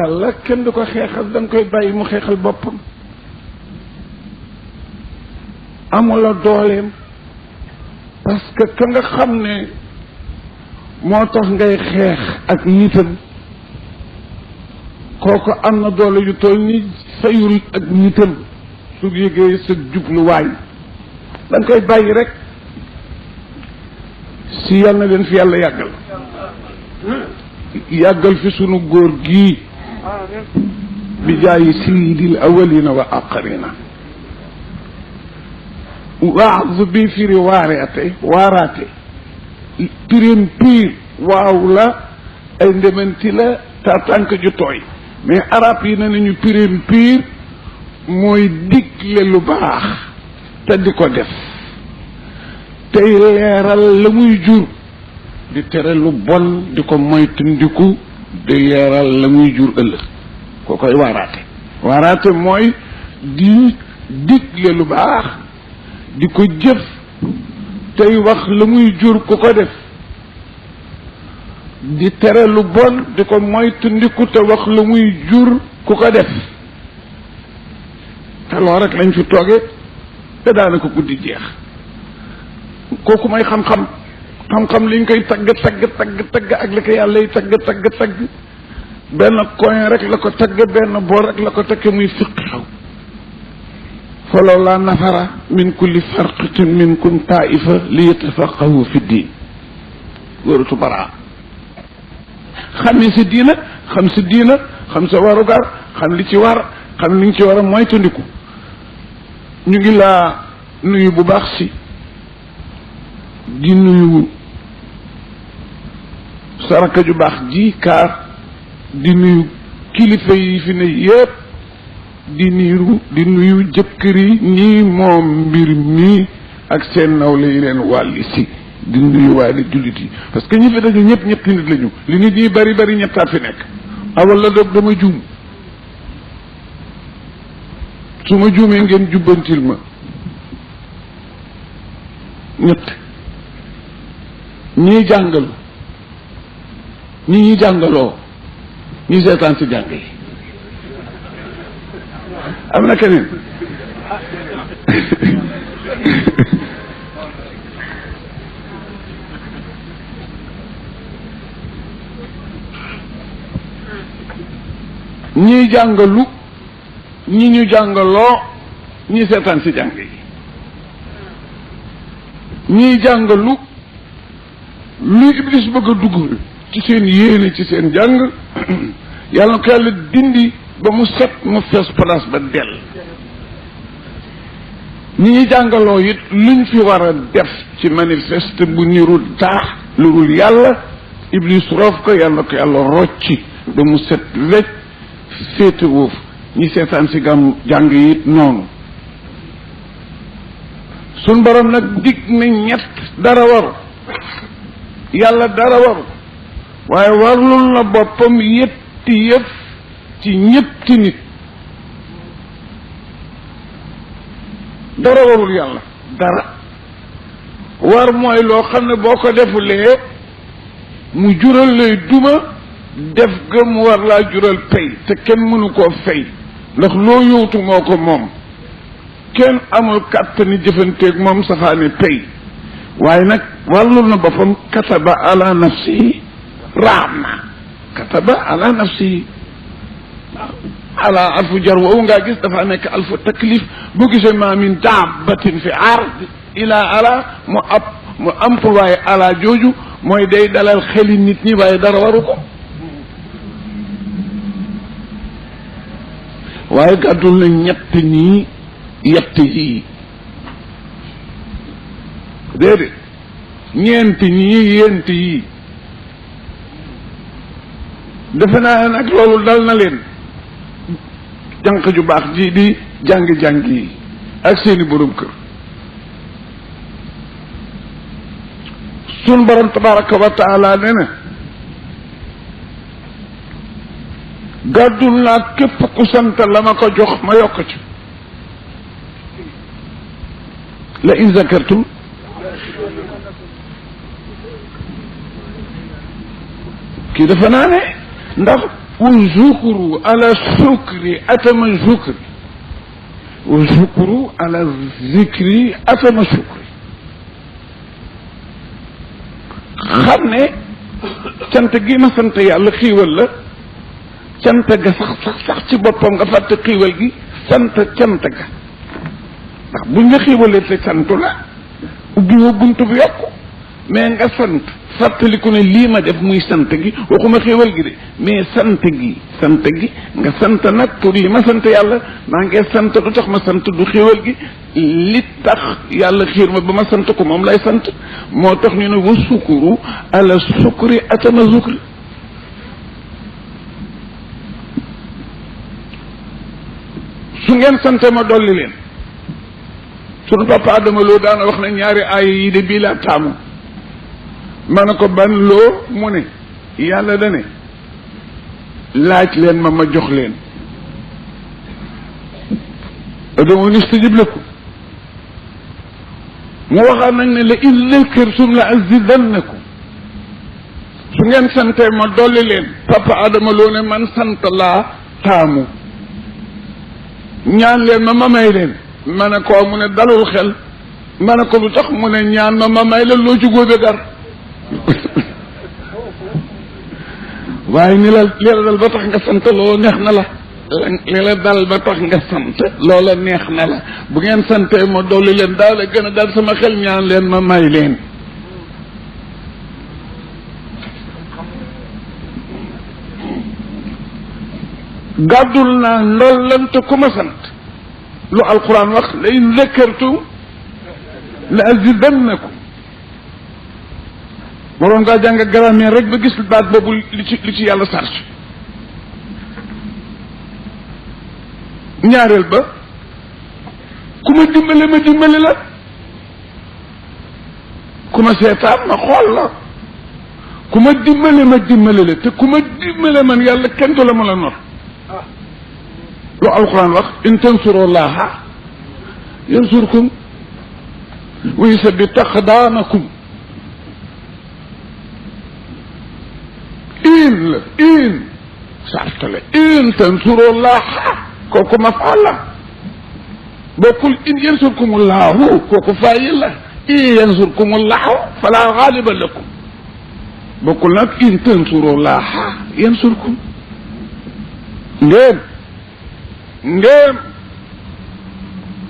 yàlla kenn du ko xeexal da nga koy bàyyi mu xeexal boppam amula dooleem parce que ka nga xam ne moo tax ngay xeex ak nitam kooku am na doole yu toll ni sayul ak nitam su yëgee sa jubluwaay da nga koy bàyyi rek si yal na leen fi yàlla yàggal yàggal fi sunu góor gii bi jaayi sayyidil awwalina wa aaxirina waaz bi firi waaraate pirim piir waaw la ay ndemanti la ta tànk ju tooy mais arab yi ne nañu pirim piir mooy digle lu baax te di ko def tey leeral la muy jur di tere lu bon di ko moytandiku di leeral la muy jur ëllëg koo koy waaraate mooy di digle lu baax di ko jëf tey wax la muy jur ku ko def di tere lu bon di ko moytandiku te wax la muy jur ku ko def te loolu rek lañ fi tooge te daanaka guddi jeex kooku may xam-xam liñ koy tagg ak li ko yàlla yi tagg benn coin rek la ko tagg benn boor rek la ko tagg muy fiqhu falawlaa nafara min kulli farqatin minkum taifa li yatafaqahu fi diin wëratu baraa xamee sa diina xam sa warugar xam li ci war xam li nga ci war a moytandiku ñu ngi laa nuyu bu baax si di nuyu saraka ju baax ji kaar di nuyu kilifa yi fi ne yëpp di nuyu jëkkër yi ñii moom mbir mi ak seen nawle yi leen wàlli si di nuyu waale jullit yi parce que ñi fi dañu ñëpp ñetti nit lañu li nit ñi bari ñettaa fi nekk awal la doog dama juum su ma juumee ngeen jubbantil ma ñett ñii jàngalu ñi jàngaloo ñi seetaan si jàng yi am na keneen ñii jàngalu ñi ñu jàngaloo ñi seetaan si jàng yi ñii jàngalu lu iblis bëgg a dugg ci seen yéene ci seen jàng yàlla na ko yàlla dindi ba mu set mu fees place ba dell ñi ñu jàngaloo it luñ fi war a def ci manifeste bu nirul taax lu dul yàlla iblis roof ko yàlla ko yàlla rocci ba mu set wecc féete woof ñi seetaan si jàng yi it noonu suñ borom nag dig na ñett dara waru yàlla dara waru waaye warlul na boppam yetti yëf ci ñetti nit dara warul yàlla dara war mooy loo xam ne boo ko defulee mu jural lay duma def ga mu war laa jural pay te kenn mënu koo fay ndax loo yowtu moo ko moom kenn amul kàttani jëfanteeg moom safaane pay waaye nag warlul na boppam kataba ala nafsihi rahma kataba ala nafsihi ala alfu jar woowu ngaa gis dafa nekk alfu taklif bu gisee ma min daabatin fi ard ila ala mu employé ala jooju mooy day dalal xeli nit ñi waaye dara waru ko waaye gàddul na ñett ñii yett yii déedéet ñeent ñii yent yii defe naa nag loolu dal na leen jànq ju baax ji di jàng yi ak seeni borom kër sun borom tabaraka wa taala ne na gàddul naa képp ku sant la ma ko jox ma yokk ci la in zakartum kii dafa naa ne ndax والشكر على الشكر أتم الشكر والشكر على الذكر أتم الشكر xam ne cant gi ma sant yàlla xiiwal la cant ga sax ci boppam nga fàtte xiiwal gi sant cant ga ndax buñ la xiiwalee te santu la ubbi woo bunt bu yokku mais nga sant fàttaliku ne lii ma def muy sant gi waxuma xiiwal gi de mais sant gi nga sant nag pour li ma sant yàlla maa ngi sant lu tax ma sant du xiiwal gi li tax yàlla xiir ma ba ma sant ko moom lay sant moo tax ñu ne wa sukuru ala sukri atama zukri su ngeen sante ma dolli leen sunu papa Adama Lo daana wax ne ñaari aaya yi de bii laa taamu ma ne ko ban loo mu ne yàlla da ne laaj leen ma jox leen adama nistajib lakum mu waxaat nag ne la in zakartum la azidannakum su ngeen santee ma dolli leen papa Adama Lo ne man sant laa taamu ñaan leen ma may leen ma ne ko mu ne dalul xel ma ne ko lu tax mu ne ñaan ma may la loo ci góobe gar waaye ni la li la dal ba tax nga sant loola neex na la li la dal ba tax nga sant loola neex na la bu ngeen santee ma dolli leen daal a gën a dal sama xel ñaan leen ma may leen gàddul naa ndollante ku ma sant lu alquran wax la in zakartum la azidannakum waroon ngaa jàng grammaire rek ba gis baat boobu li ci yàlla sarci ñaareel ba ku ma dimbale la ku ma seetaan ma xool la ku ma dimbale la te ku ma dimbale man yàlla kenn du la ma la nor lu alquran wax in tansurullaha yansurkum wa yusabbit aqdamakum in sartale in tansurullaha kooku mafaal la bokkul in yansurkumullahu kooku faayil la in yansurkumullahu fala ghaliba lakum bokkul nag in tansurullaha yansurkum ngeen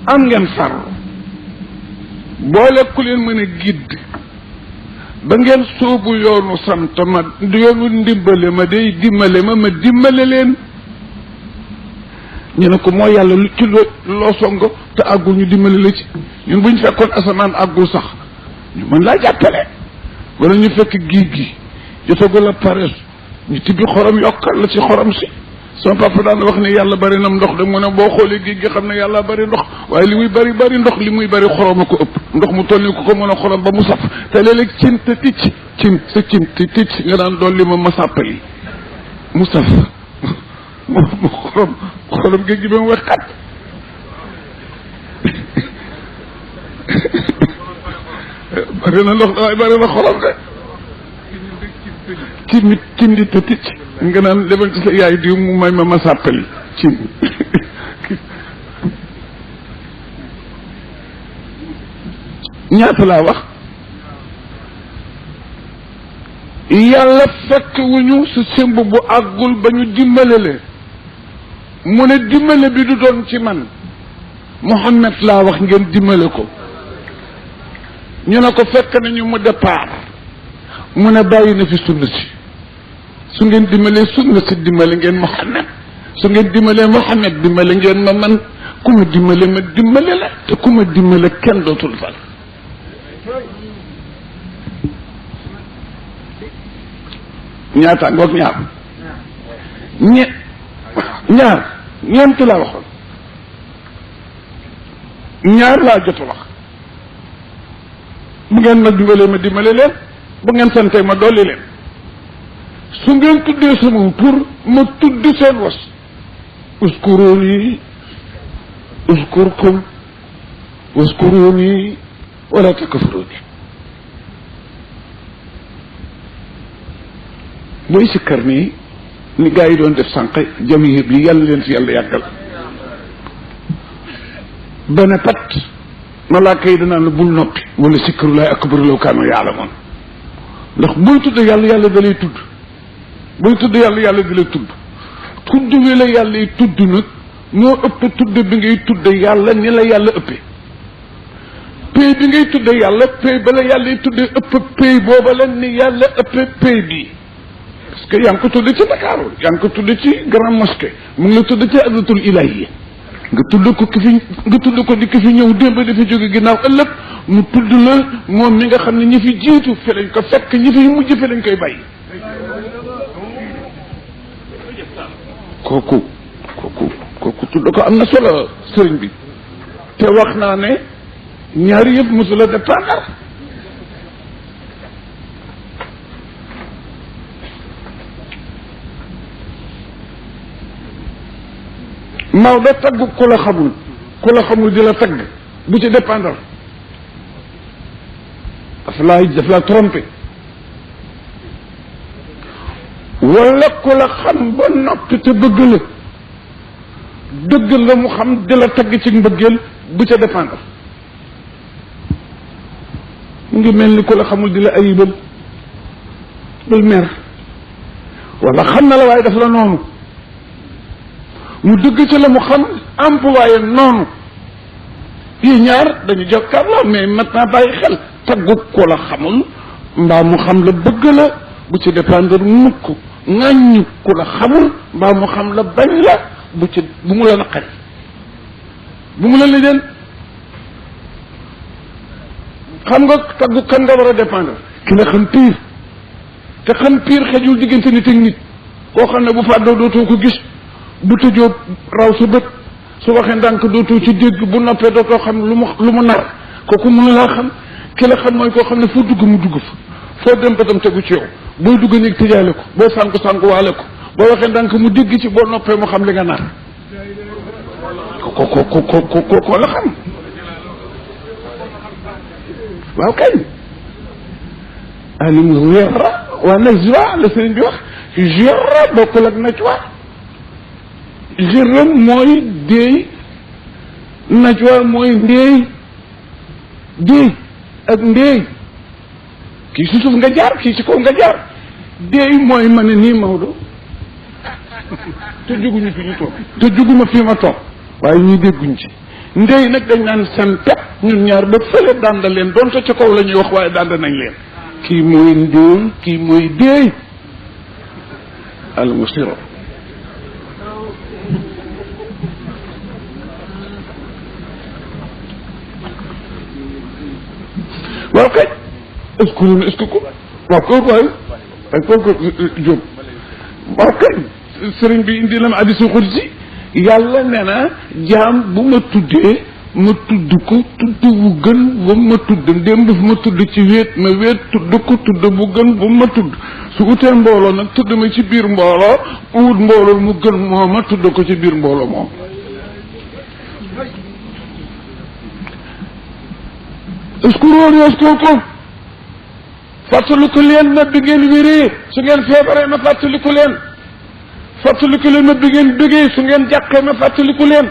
am ngeen farlu boole ku leen mën a gidd ba ngeen soobu yoonu sant ma yoonu ndimbale ma day dimbale ma dimbale leen ñu ne ko mooy yàlla lu ci loo songo te àggul ñu dimbale la ci ñun bu ñu fekkoon asamaan àggul sax ñu mën laa jàppale wala ñu fekk géej gi jotagul a pare ñu tibbi xorom yokkal la ci xorom si sama papa daan wax ne yàlla bari na ndox de mu ne boo xoolee géej gi xam ne yàlla bari ndox waaye li muy bari ndox li muy bari xorom a ko ëpp ndox mu toll ni ko mën a xorom ba mu saf te léeg-léeg cin te ticc nga daan doon li ma sàppali mu saf mu xorom géej gi ba mu wexxat bari na ndox waaye bari na xorom de cin di te ticc nga naan demal ci sa yaay diw mu may ma sàppali cin ñaata laa wax yàlla fekk wuñu su sëmb bu àggul ba ñu dimbale leen mu ne dimbale bi du doon ci man Muhammad laa wax ngeen dimbale ko ñu ne ko fekk nañu mu départ mu ne bàyyi na fi sunna si su ngeen dimbalee sunna si dimbale ngeen Muhammad su ngeen dimbalee Muhammad dimbale ngeen ma man ku ma dimbale la te ku ma dimbale kenn dootul fal ñaata ngoog ñeent laa waxoon ñaar laa jot a wax bu ngeen ma dimbale leen bu ngeen santee ma dolli leen su ngeen tuddee sama tur ma tudd seen was uskuruni uskurkum uskuruni wala takfuruni booy sikkar nii ni gaa yi doon def sànq jamiya bi yàlla leen fi yàlla yàggal bana pat malaaka yi danaan la bul noppi wala sikrullahi akbar law kaanu yaalamoon ndax booy tudd yàlla yàlla da lay tudd booy tudd yàlla yàlla da lay tudd tudd wi la yàlla yi tudd nag moo ëpp tudd bi ngay tudd yàlla ni la yàlla ëppee pay bi ngay tudd yàlla pay ba la yàlla yi tudd ëpp pay booba la ni yàlla ëppee pay bii parce que yaa ngi ko tudd ci Dakar yaa ngi ko tudd ci Grande Mosquée mu ngi la tudd ci Hadratul Ilahiyya nga tudd ko ki fi nga tudd ko di ki fi ñëw démb di fi jóge ginnaaw ëllëg mu tudd la moom mi nga xam ne ñi fi jiitu fi lañ ko fekk ñi fi mujj fi lañ koy bàyyi kooku tudd ko am na solo sëriñ bi te wax naa ne ñaari yëpp mosula dépendre Maodo tagg ku la xamul di la tagg bu ci dépendre daf laa trompé wala ku la xam ba noppi te bëgg la dëgg la mu xam di la tagg ci mbëggeel bu ca dépendre mu ngi mel ni ku la xamul di la ayibal bul mer wala xam na la waaye daf la noonu mu dëgg ci la mu xam employé noonu yi ñaar dañu jokkaarloo mais maintenant bàyyi xel taggu ko la xamul mbaa mu xam la bëgg la bu ci dépendre mukk ŋàññu ku la xamul mbaa mu xam la bañ la bu mu la naqari bu mu la lijjal xam nga taggu kan nga war a dépendre ki la xam piir te xam piir xejul diggante nit ak nit koo xam ne bu fàddoo dootoo ko gis bu tëjoo raw sa bët su waxee ndànk dootoo ci dégg bu noppee dootoo xam lu mu nar kooku mënu laa xam ki la xam mooy koo xam ne foo dugg mu dugg fa foo dem batam tegu ci yow booy dugg néeg tëjaale ko boo sànku waale ko boo waxee ndànk mu dégg ci boo noppee mu xam li nga nar ko la xam waaw kañ alimu gerra waa najwa la sëriñ bi wax gerra bokkul ak najwa jërëm mooy déey najwa mooy ndéey déey ak ndéey kii si suuf nga jaar kii ci kaw nga jaar déey mooy ma ne nii Maodo te juguñu fi ñu toog te juguma fi ma toog waaye ñuy dégguñ ci ndéey nag dañ naan seen pep ñun ñaar ba fële danda leen donte ca kaw la ñuy wax waaye danda nañ leen kii mooy ndéey kii mooy déey al musiro waaw kay est-ce que ko waaw kooku waay ay kooku Jóob waaw kay sëriñ bi indi na ma hadiisul qudsi yàlla nee na jaam bu ma tuddee ma tudd ko tudd bu gën ba ma tudd ndéem daf ma tudd ci wéet ma wéet tudd ko tudd bu gën ba ma tudd su utee mbooloo nag tudd ma ci biir mbooloo wut mbooloo mu gën moo ma tudd ko ci biir mbooloo moom est-ce que fàttaliku leen ma bi ngeen wéree su ngeen feebaree ma fàttaliku leen fàttaliku leen ma bi ngeen bëggee su ngeen jàqee ma fàttaliku leen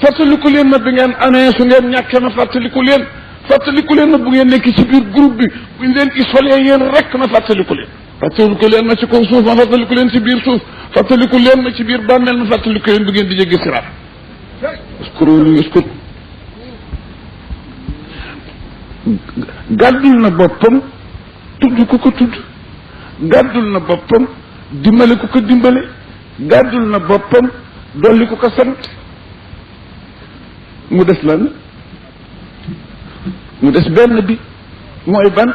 fàttaliku leen ma bi ngeen amee su ngeen ñàkkee ma fàttaliku leen fàttaliku leen ma bu ngeen nekk ci biir groupe bi bu ñu leen isolé yéen rek ma fàttaliku leen fàttaliku leen ma ci kaw suuf ma fàttaliku leen ci biir suuf fàttaliku leen ma ci biir bàmmeel ma fàttaliku leen bu ngeen di jéggi siraat gàddul na boppam tudd ku ko tudd gàddul na boppam dimbale ku ko dimbale gàddul na boppam dolli ku ko sant mu des lan mu des benn bi mooy ban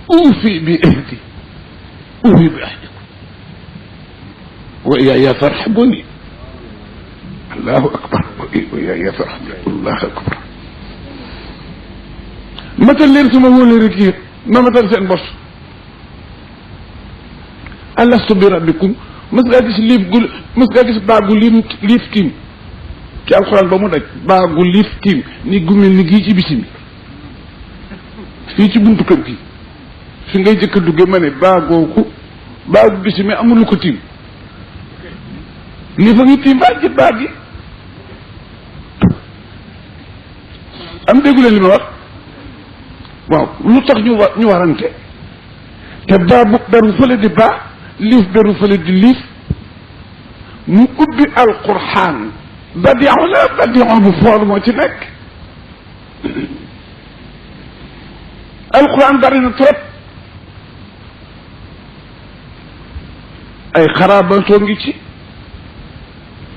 uufi bi ahdi uufi bi ahdikum wa iyaaya farhabuni allahu akbar wa iyaaya farhabuni allahu akbar matal leen suma wóole rek yéen ma matal seen bos alastu bi rabbikum mës ngaa gis mës ngaa gis baagu liif tiim ci alxuraan ba mu daj baagu liif tiim ni gumel ni gii ci bisimi fii ci buntu kër gi fi ngay jëkk a dugge ma ne baagu bisimi amul lu ko tiim ni fa ngi tiim baat ji baat gi am déggu leen li ma wax waaw lu tax ñu warante te baa bu beru fële di baa liif beru fële di liif mu ubbi alquran badion la badion bu foor moo ci nekk alquran bari na trop ay xaraabantoo ngi ci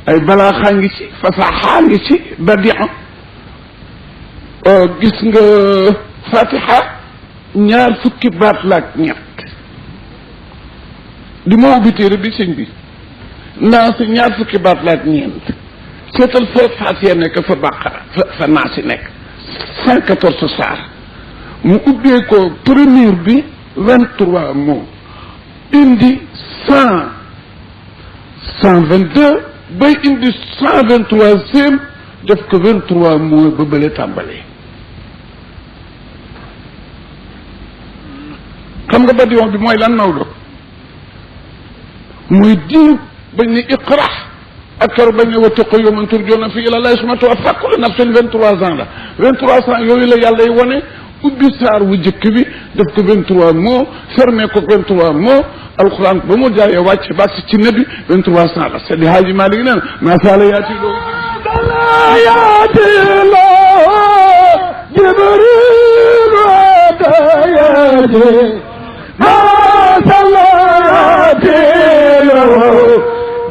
ay balaaxaa ngi ci fasaxaa ngi ci badion gis nga fatiha ñaar fukki baat laak ñett di ma ubbi téere bi sëñ bi naasi ñaar fukki baat laak ñeent seetal fa fatiha nekk fa baqara fa naasi nekk 114 saar mu ubbee ko première bi 23 mots indi 122 bay indi 123e def ko 23 mots ba bële tàmbalee xam nga badiyon bi mooy lan Maodo muy diir bañ ne iqra ak kër bañ ne wattaqu yawman turjawna fiihi ila llaahi summa tuwaffaa kullu nafsin 23 ans la 23 ans yooyu la yàlla yi wane ubbi saar wu jëkk bi def ko 23 mots fermé ko 23 mots alquran ba mu jaayee wàcc bàcc ci nabi 23 ans la Seydi Haaji Maalik nee na maa saala yaati loo Jibriil yaati ما صلاتي له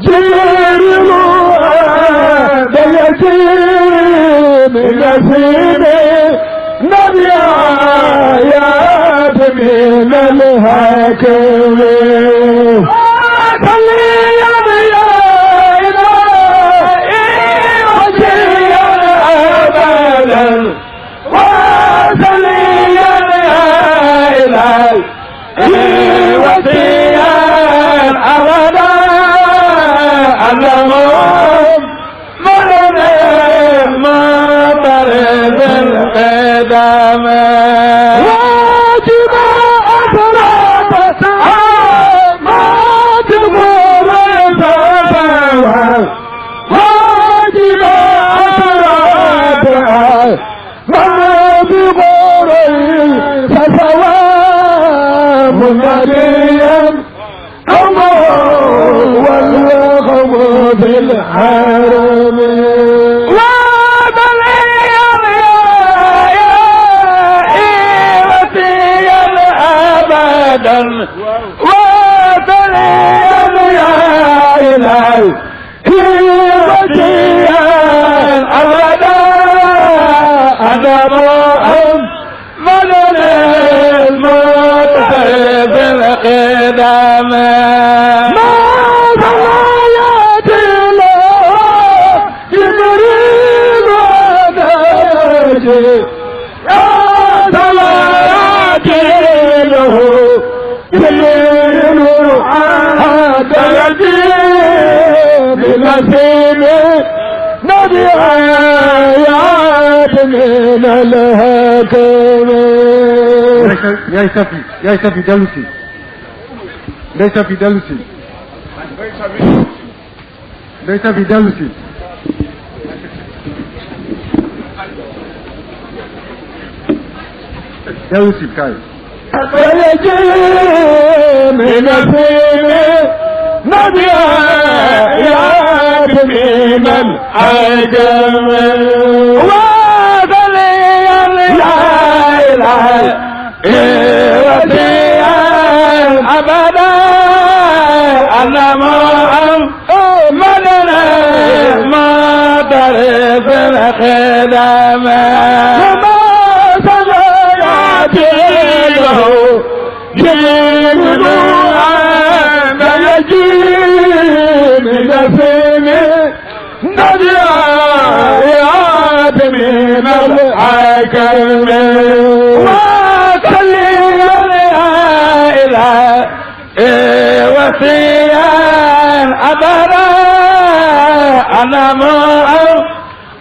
جيرلو بيتي من نسيني نبي آيات من الهكم صلي يا إلهي وجيا أبدا وصلي يا إلهي وفيا أبدا اللهم مرنا ما طرد القدم واجب أسرات ما تقول الفوال واجب أسرات ما تقول الفوال مريم الله والوقم بالحرم وبليم يا إيوتي أبدا وبليم يا إلهي إيوتي أبدا أنا مؤمن مدن الموت بالقدم ما ضلاياتي له جبريل ودرجي يا ضلاياتي له جبريل ودرجي بنسيمي نبي آيات من الهكم يا سفي دلسي ليس في دلسي ليس في دلسي دلسي كاي فيجي من الفيل نبي آيات من الهكم وذلي لا إله إلا أبدا أنا محمدنا ما درب الخدم وما سجياتي له جيل أنا يجيب نفسي نبي آيات من الحكم وفيا أبدا أنا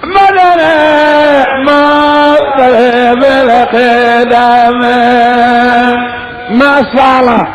مدنا ما طلب القدم ما صالح